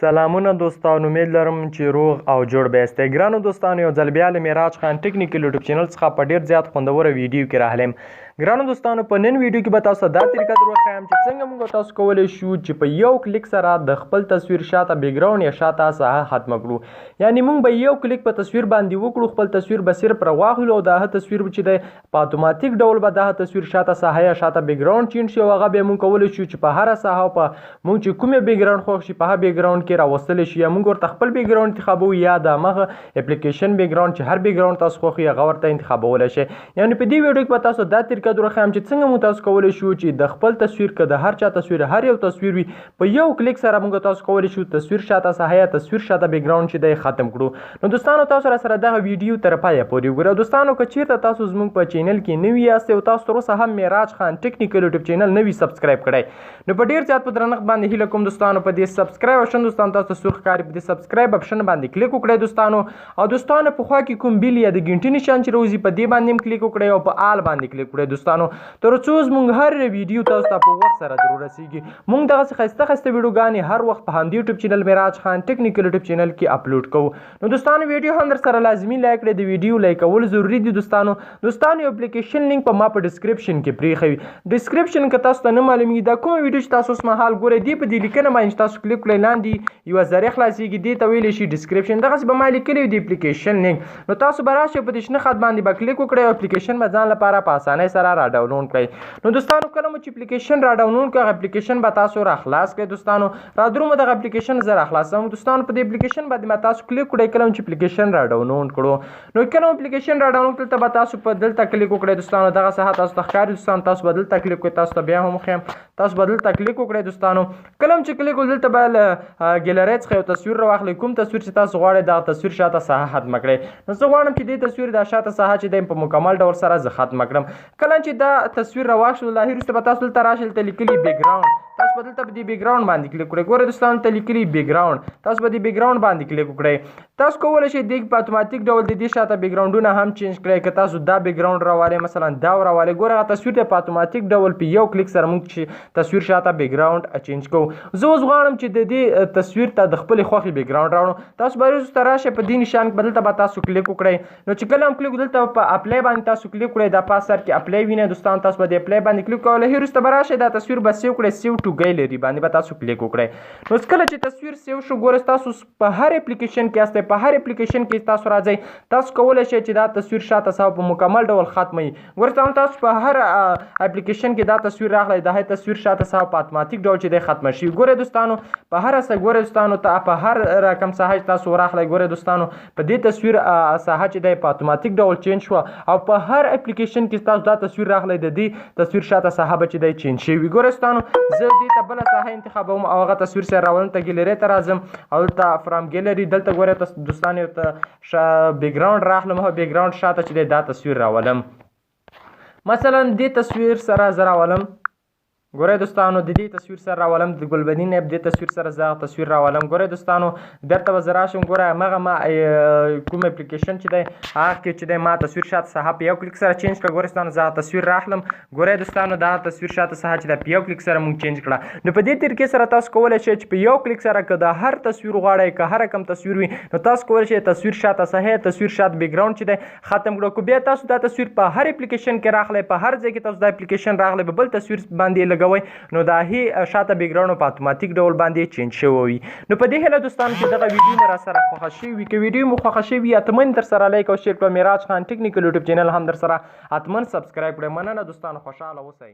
سلامونه دوستانو، امید لرم چې روغ او جوړ به یاستئ. ګرانو دوستانو، یو ځل بیا له معراج خان ټیکنیکل یوټیوب چینل څخه په ډیر زیات خوندوره ویډیو کې راغلم. ګرانو دوستانو، په نن ویډیو کې به تاسو ته دا طریقه در وښایم چې څنګه موږ تاسو کولی شو چې په یو کلیک سره د خپل تصویر شاته بیکګراوند یا شاته ساحه ختمه کړو. یعنی موږ به یو کلیک په تصویر باندې وکړو، خپل تصویر به صرف راواخلو او دا تصویر چې دی په اتوماتیک ډول به دا تصویر شاته ساحه یا شاته بیکګراوند چینج شي او هغه بیا موږ کولی شو چې په هره ساحه او په موږ چې کومې بیکګراوند خوښ شي په هغه بیکګراوند کې راوستل شي، یا موږ ورته خپل بیکګراوند انتخابوو یا د همغه اپلیکیشن بیکګراوند چې هر بیکګراوند تاسو خوښ وي هغه ورته انتخابولی شئ. یعنی په دې ویډیو کې به تاسو دا طریقه در وښایم چې څنګه موږ تاسو کولی شو چې د خپل تصویر، که د هر چا تصویر، هر یو تصویر وي، په یو کلیک سره موږ تاسو کولی شو تصویر شاته ساحه یا تصویر شاته بیکګراوند چې دی ختم کړو. نو دوستانو، تاسو را سره دغه ویډیو تر پایه پورې وګورئ. دوستانو، که چیرته تاسو زموږ په چینل کې نوي یاست او تاسو تر اوسه هم معراج خان ټیکنیکل یوټیوب چینل نه وي سبسکرایب کړی، نو په ډیر زیات په درنښت باندې هیله کوم دوستانو، په دې سبسکرایب اپشن دوستانو تاسو سرخ ښکاري، په دې سبسکرایب اپشن باندې کلیک وکړئ دوستانو. او دوستانو، په خوا کې کوم بیل یا د ګنټي نشان چې راوځي په دې باندې هم کلیک وکړئ او په آل باندې کلیک وکړئ دوستانو، تر څو زموږ هر ویډیو تاسو ته په وخت سره در ورسیږي. موږ دغسې ښایسته ښایسته ویډیوګانې هر وخت په همدې یوټیوب چینل معراج خان ټیکنیکل یوټیوب چینل کې اپلوډ کوو. نو دوستانو، ویډیو هم در سره لازمي لایک کړئ، د ویډیو لایک کول ضروري دي دوستانو. دوستانو، یو اپلیکیشن لینک په ما په ډیسکریپشن کې پرېښی وي. ډیسکریپشن که تاسو ته نه معلومیږي، دا کومه ویډیو چې تاسو اوس مهال ګورئ دې په دې لیکنه باندې چې تاسو کلیک کړئ لاندې یوه ذریعه خلاصیږي، دې ته ویلی شي ډیسکریپشن. دغسې به ما لیکلی وي د اپلیکیشن لینک، نو تاسو به راشئ په دې شنه خط باندې به کلیک وکړئ او اپلیکیشن به ځان لپاره په اسانۍ سره را ډاونلوډ کړئ. نو دوستانو، کله مو چې اپلیکیشن را ډاونلوډ کړئ، هغه اپلیکیشن به تاسو را خلاص کړئ. دوستانو، را درومو دغه اپلیکیشن زه را خلاصوم. دوستانو، په دې اپلیکیشن باندې به تاسو کلیک کړئ. کله مو چې اپلیکیشن را ډاونلوډ کړو، نو کله مو اپلیکیشن را ډاونلوډ کړ، دلته به تاسو په دلته کلیک وکړئ دوستانو. دغه ساحه تاسو ته ښکاري دوستانو، تاسو به دلته کلیک وکړئ. تاسو ته بیا هم وښیم، تاسو به دلته کلیک وکړئ دوستانو. کله چې کلیک وکړئ، دلته به له ګیلری څخه یو تصویر راواخلئ، کوم تصویر چې تاسو غواړئ دغه تصویر شاته ساحه ختمه کړئ. نو زه غواړم چې دې تصویر دا شاته ساحه چې دی په مکمل ډول سره زه ختمه کړم. کله چې دا تصویر راواخلو، له وروسته به تاسو دلته راشئ، دلته لیکلي بیکګراوند، تاسو به دلته په دې بیکګراوند باندې کلیک وکړئ. ګورئ دوستانو، دلته لیکلي بیکګراوند، تاسو به دې بیکګراوند باندې کلیک وکړئ. تاسو کولی شئ دې په اتوماتیک ډول د دې شاته بیکګراوندونه هم چینج کړئ. که تاسو دا بیکګراوند راوالئ، مثلا دا راوالئ، ګوره هغه تصویر ته په اتوماتیک ډول په یو کلیک سره موږ چې تصویر شاته بیکګراوند چینج کوو. زه اوس غواړم چې د دې تصویر ته د خپلې خوښې بیکګراوند راوړم. تاسو به وروسته راشئ په دې نشان کې، دلته به تاسو کلیک وکړئ. نو چې کله هم کلیک، دلته په اپلای باندې تاسو کلیک وکړئ. دا پاس سر کې اپلای وینئ دوستان، تاسو به د اپلای باندې کلیک کوئ. له وروسته به راشئ، دا تصویر به سیو کړئ، سیو ټو ګیلری باندې به تاسو کلیک وکړئ. نو کله چې تصویر سیو شو، ګوره تاسو په هر اپلیکیشن کې یاستئ، په هر اپلیکیشن کې تاسو راځئ، تاسو کولی شئ چې دا تصویر شاته ساحه په مکمل ډول ختمه وي. ګوره تاسو په هر اپلیکیشن کې دا تصویر راغلی، د هر تصویر شاته ساحه په اتوماتیک ډول چې دی ختمه شي. ګوره دوستانو، په هر څه، ګوره دوستانو ته په هر رقم ساحه چې تاسو راغلی، ګوره دوستانو، په دې تصویر ساحه چې دی په اتوماتیک ډول چینج شوه او په هر اپلیکیشن کې تاسو دا تصویر راغلی، د دې تصویر شاته ساحه به چې دی چینج شوي. ګوره دوستانو، زه دې ته بله ساحه انتخابوم او هغه تصویر سره راولم، ته ګیلری ته راځم او دلته فرام ګیلری، دلته ګوره دوستانو یو ته بیکګراوند راخلم او بیکګراوند شاته چې دی دا تصویر راولم. مثلا دې تصویر سره زه راولم. ګورئ دوستانو، د دې تصویر سره راولم، د ګلبدین اپ دې تصویر سره زه تصویر راولم. ګورئ دوستانو، درته به زه راشم. ګوره همغه ما کوم اپلیکیشن چې دی هغه کې چې دی ما تصویر شاته ساحه په یو کلیک سره چینج کړه. ګورئ دوستانو، زه تصویر راخلم. ګورئ دوستانو، دا تصویر شاته ساحه چې دی په یو کلیک سره مونږ چینج کړه. نو په دې طریقې سره تاسو کولی شئ چې په یو کلیک سره که د هر تصویر غواړئ، که هر رقم تصویر وي، نو تاسو کولی شئ تصویر شاته ساحه، تصویر شاته بیکګراوند چې دی ختم کړو. که بیا تاسو دا تصویر په هر اپلیکیشن کې راخلئ، په هر ځای کې تاسو دا اپلیکیشن راغلی، په بل تصویر باندې لګوئ، نو دا هی شاته بیکګراوند په اتوماتیک ډول باندې چینج شوی وي. نو په دې هیله دوستانو چې دغه ویډیو مو را سره خوښه شوې وي. که ویډیو مو خوښه شوې وي، حتماً در سره لایک او شیر کړئ. معراج خان ټیکنیکل یوټیوب چینل هم در سره حتماً سبسکرایب کړئ. مننه دوستانو، خوشحاله اوسئ.